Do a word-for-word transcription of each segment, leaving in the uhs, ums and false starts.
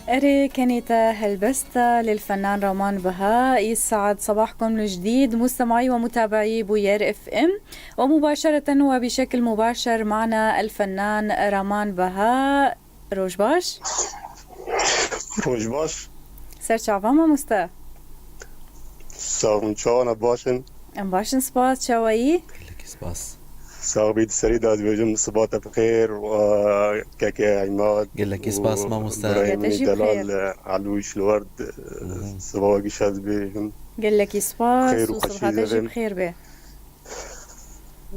Erê kenê te helbesta lil fenan Raman Biha. يسعد صباحكم الجديد مستمعي ومتابعي بوير اف ام، ومباشرة وبشكل مباشر معنا الفنان رامان بها. Roj baş. Roj baş. Ser çava mamoste. Sağ olun, çawana baş in. Em baş in, spas, çawayî? Gelekî spas. Sax bî, di serî de ez dibêjim siba te bi xêr, e, kekê Îmad. Gelekî spas, mamoste. Birayê min delal, e, Elûş li wer, e, siba wekî şer dibêjim. Gelekî spas û siba te jî bi xêr be.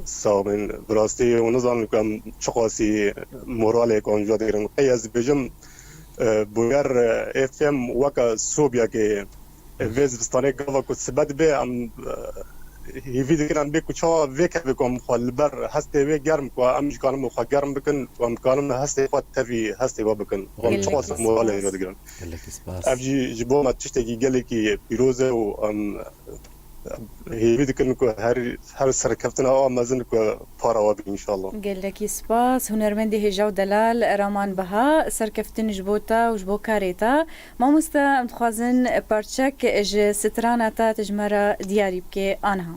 Sax bin. Bi rastî hûn nizanin ku em çiqasî moralê wan ji we digirin. Qey ez dibêjim, e, Bûyer, e, F M weke sobiyekê, e, vê zivistanê gava ku sibe dibe, em, e, hêvî dikin, em bê ku çawa vê kevê ku em xwe li ber hestê wê germ, ku em jî kanin xwe germ bikin, ku em kanin hestê xwe tevî hestê we bikin. Ku em çiqasî moralê ji we digirin. Gelekî spas. Ev jî ji bo me tiştekî gelekî pîroz e û em hêvî dikin ku her, her serkeftina a mezin ku para we bî înşallah. Gelekî spas. Hunermendê hêja û delal Raman Biha, serkeftin ji bo te û ji bo karê te. Mamoste, em dixwazin parçek ji strana te tu ji me re diyarî bikê aniha.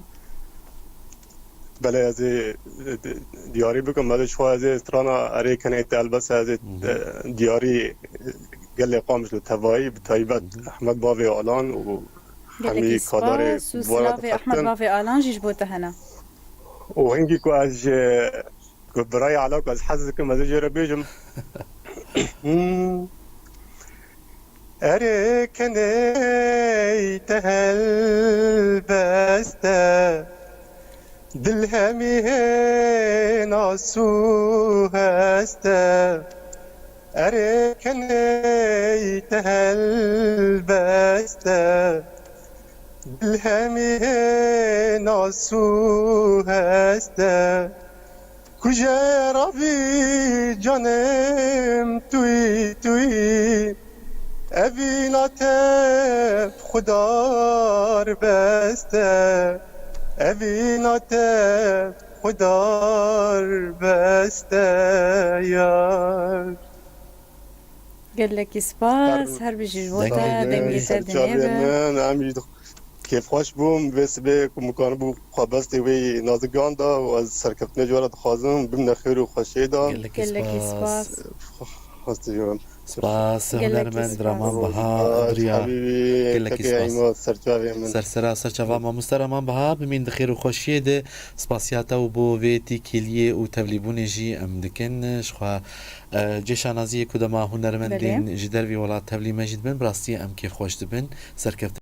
Belê, ez ê, e, diyarî bikim. Ez ê ji xwe, ez ê strana Erê Kenê Te Helbest, ez ê, e, diyarî, e, gelê Qamişlo tevayî, bi taybet Ehmed Bavê Alan û Gelekî hemî kadarê spas û silavê Ehmed Bavê Alan jî ji bo te hene. Û hingî ku ez ji, ku birayê Ela ku ez hez dikim, ez ê jê re bêjim. Hmm. Erê kenê te helbest e, dil hemî hêna sû hest e. Erê kenê te helbest e, dil hemî hêna sû hest e. Kuje ravî canêm tuyî tuyî, evîna te bi xwedar beste, evîna te bi xwedar beste yar. Gelekî spas, her bijî ji bo te, dengê te dinê be. Em jî kêfxweş bûm, vê sibê ku min kanibû xwe bestê wê nazik gihanda û ez serkeftinê ji we re dixwazim, bimne xêr û xweşiyê de. Gelekî spas. Hastê ji we. Spas, hunermend Raman Biha Edriya. Gelekî spas. Sersera, serçava mamoste Raman Biha, bimîn di xêr û xweşiyê de. Spasiya te û bo vê tîkiliyê û tevlîbûnê jî em dikin. Ji xwe, e, cêşanaziyê ku dema hunermendên ji dervî welat tevlî me jî dibin, bi rastî em kêfxweş dibin. Serkeftin.